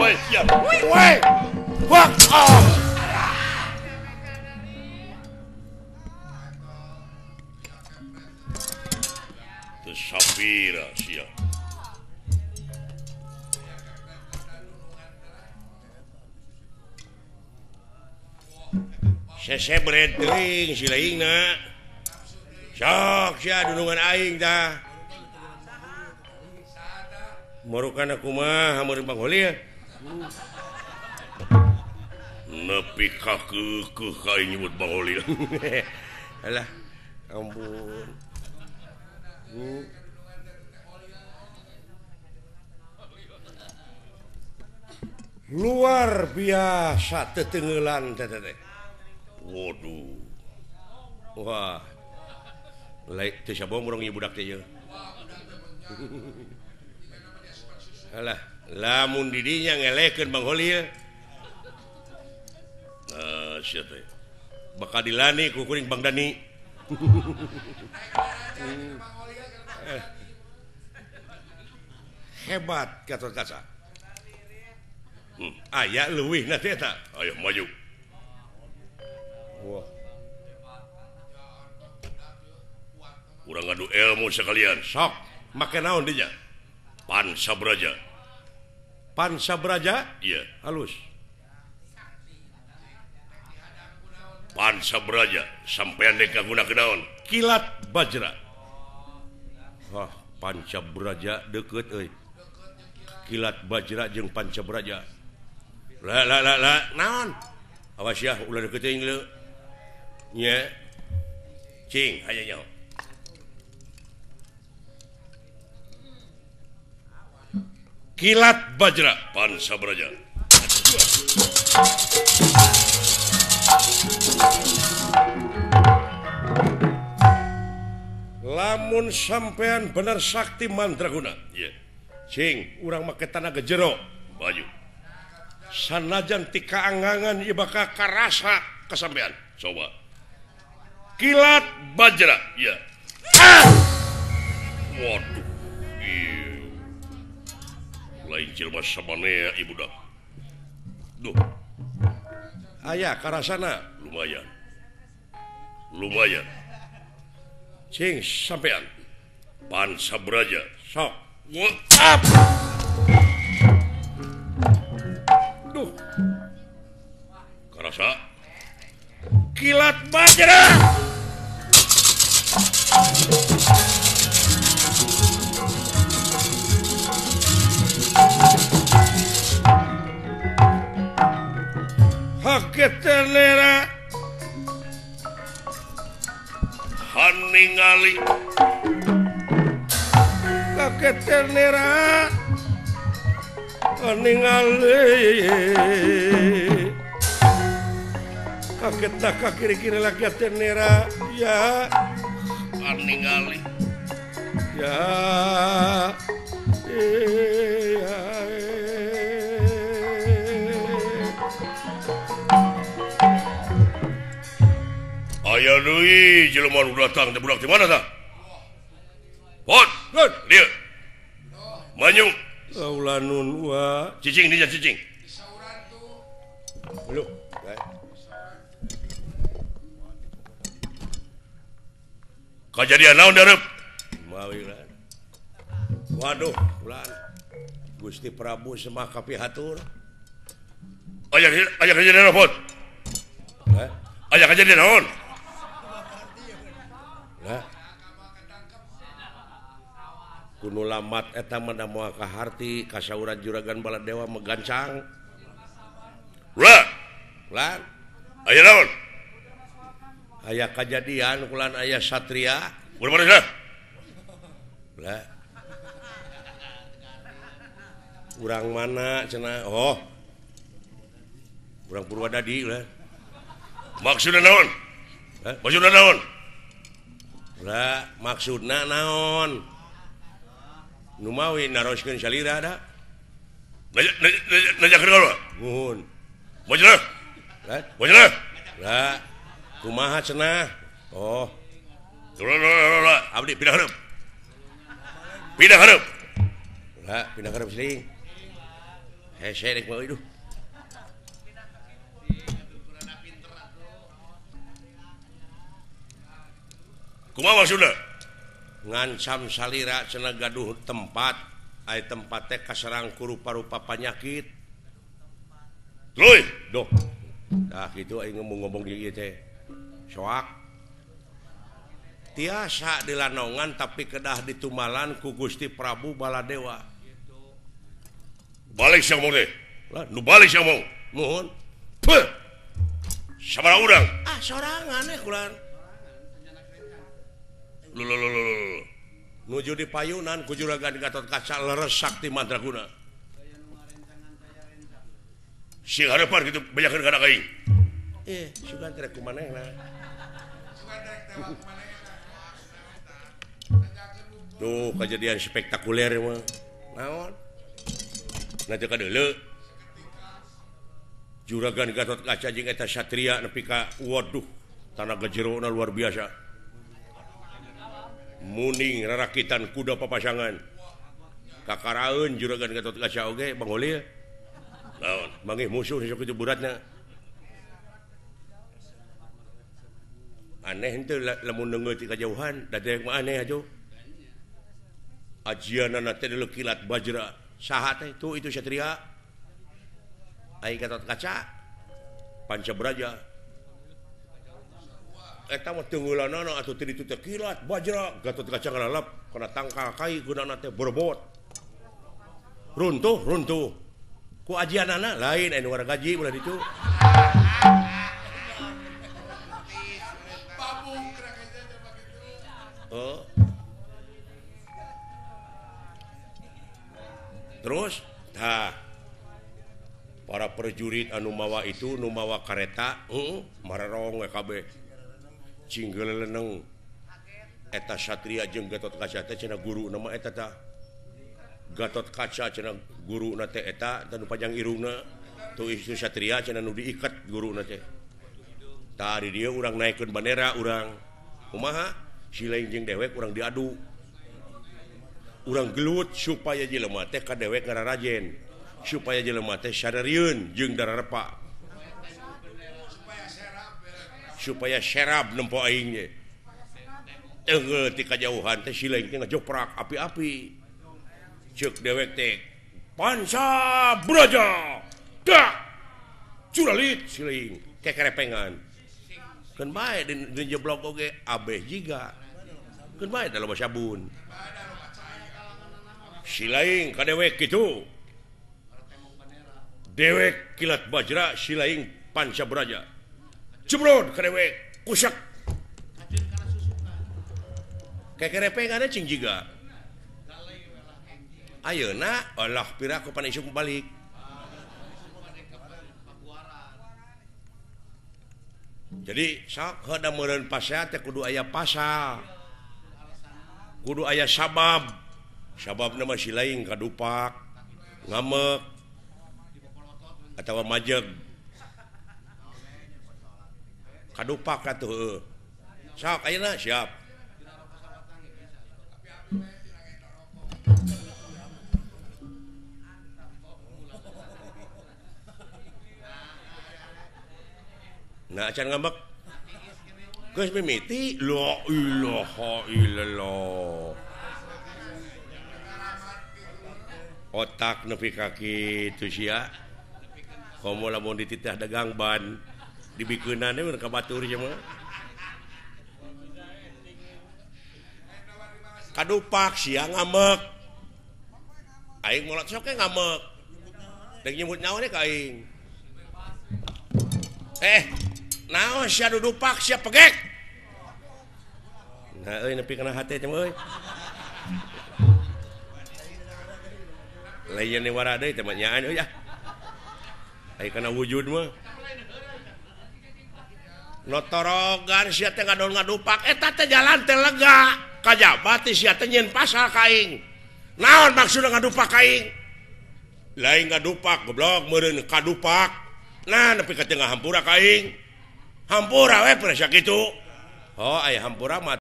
Baik, siap. Woi. Wah. Oh. Teu sapira sia. Sesebret teuing si laingna. Sok sia dunungan aing tah. Marukan kumaha meureun Bang Holil. Nepi ka keukeuh ka aing nyebut Bang Holil. Alah, ampun. Luar biasa tetengelan teh teh. Waduh. Wah. Lain teu sabong urang ieu budak teh ieu. Alah, lamun di dinya ngelekeun Bang Holil. Sia teh. Bakal dilani ku kuring Bang Dani. Hebat Gatot Kaca. Aya leuwihna teh eta. Ayo maju. Wah. Urang ngadu ilmu sekalian. Sok, make naon dinya? Pansabraja. Pansabraja? Iya, halus. Pansabraja sampean dek kagunakeun naon? Kilat Bajra. Wah, Pancabraja deukeut euy. Kilat Bajra jeung Pancabraja. La la la la, naon? Awas ya ulah deukeut teuing leu. Nya. Cing, aya nyaho. Kilat Bajra, Pansabraja. Lamun sampean bener sakti mandraguna. Iya. Cing, urang make tanaga jero. Baju. Sanajan ti kaangangan ieu bakal karasa kasampean. Coba. Kilat Bajra. Iya. Ah! Waduh. Ieu. Lain jelema samanea ieu budak. Duh. Aya karasana lumayan. Lumayan. Cing sampean Pansabraja sok. Up. Duh. Karasa Kilat Bajra. Haketenera haningali kaketenera haningali kaget tak kiri-kiri lagi tenera ya haningali ya iya. Aya deui jelema nu datang teh budak di mana tah? Pon, dieu. Manyu. Ulah nun wa. Cicing dinya cicing. Lho, kajadian naon dareup? Mawi lan. Waduh, ulah. Gusti Prabu Semah kapihatur. Aya aya kajadian naon? Hah? Aya kajadian naon? Lah. Kuno lamat eta mah da moal kaharti kasauran Juragan Baladewa megancang. Ulah. Ulah. Aya naon? Aya kajadian kulan aya satria. Ulah mana cenah? Ulah. Urang mana cenah? Oh. Urang Purwadadi ulah. Maksudna naon? Hah? Maksudna naon? Ulah, maksudna naon? Nu mawi naroskeun salira da. Najakeun ka? Nuhun. Maksudna? Hah? Maksudna? Lah, kumaha cenah? Oh. Ulah, abdi pindah hareup. Pindah hareup. Ulah, pindah hareup sini. Hese rek mah euy. Kumaha maksudna? Ngancam salira cenah gaduh tempat, aya tempat teh kaserang ku rupa-rupa panyakit. Tuluy, doh. Tah kitu aing ngomong-ngomong di ieu teh. Soak. Tiasa dilanongan tapi kedah ditumalan ku Gusti Prabu Baladewa. Balik sia ngomong teh. Lah, nu balik sia ngomong. Nuhun. Peuh. Sabaraha urang? Ah, sorangan eh kulan. Lho. Nuju di payunan ku Juragan Gatot Kaca leres sakti mandraguna. Sing harepan kitu bejakeun kana aing. Sugan teh ku manehna. Tuh kejadian spektakuler mah. Naon? Na teu kadeuleu. Juragan Gatot Kaca jeung eta satria nepi ka waduh, tanaga jerona luar biasa. Muning rarakitan kuda papasangan. Kakaraeun Juragan Gatot Kaca oge Bang Holil. Naon? Manggih musuh sok kitu beratna. Aneh henteu lamun neungeut ti kajauhan, da dewek mah aneh atuh. Ajianana teh deuleu kilat bajra. Saha teh? Tuh itu satria. Ai Gatot Kaca Panca Braja. Eta mah teungeulanana atuh teu ditu teh kilat bajra Gatot Kaca ngalalap kana tangkal kai gunana teh borbot. Runtuh runtuh. Ku ajianana lain anu wargaji ulah ditu. Oh. Terus tah para prajurit anu mawa itu nu mawa kareta mararong we kabeh. Cinggeleneng eta satria jeung Gatot Kaca teh cenah guru nama eta tah. Gatot Kaca cenah guruna teh eta tah nu panjang irungna tuh itu satria cenah nu diikat guruna teh. Tah di dieu urang naikeun bandera urang. Kumaha? Si lain jeung dewek urang diadu. Urang gelut supaya jelema teh ka dewek ngararajen. Supaya jelema teh sadarieun jeung dararepa. Supaya serab nempo aing ge. Teunggeul ti kajauhan teh si lain teh ngajoprak api-api. Ceuk dewek teh Panca Braja. Dak. Curalit si lain kekerepengan. Keun bae di jeblok oge abeh jiga. Keun bae da loba sabun. Si lain ka dewek kitu. Dewek kilat bajra si lain Panca Braja. Jebrod ka dewek kusak. Kekerepengan cing jiga. Ayeuna Allah pira ku pan isuk balik. Jadi sok heuda meureun pasea teh kudu aya pasal. Kudu aya sabab. Sababna mah si lain kadupak, ngamek atawa majeg. Kadupak atuh heueuh. Sok ayeuna siap. Nah acan ngambek. Geus mimiti la ilaha illallah. Otak nepi ka kitu sia. Komo lamun dititah dagang ban dibikeunana we ka batur sia mah. Kadupak sia ngambek. Aing molot sok ge ngambek. Deuk nyebut nyawa ka aing. Naon sia dudupak sia pegek. Nah euy nepi kana hate teh euy. Lain ni wara deui teh mah nyaan euy ah. Ai kana wujud mah. Notorogan sia teh ngadon ngadupak eta teh jalan teh lega. Kajaba teh sia teh nyieun pasal ka aing. Naon maksudna ngadupak ka aing? Lain ngadupak goblok meureun kadupak. Nah nepi ka tengah hampura ka aing. Hampura we pernah sakitu. Oh aya hampura mah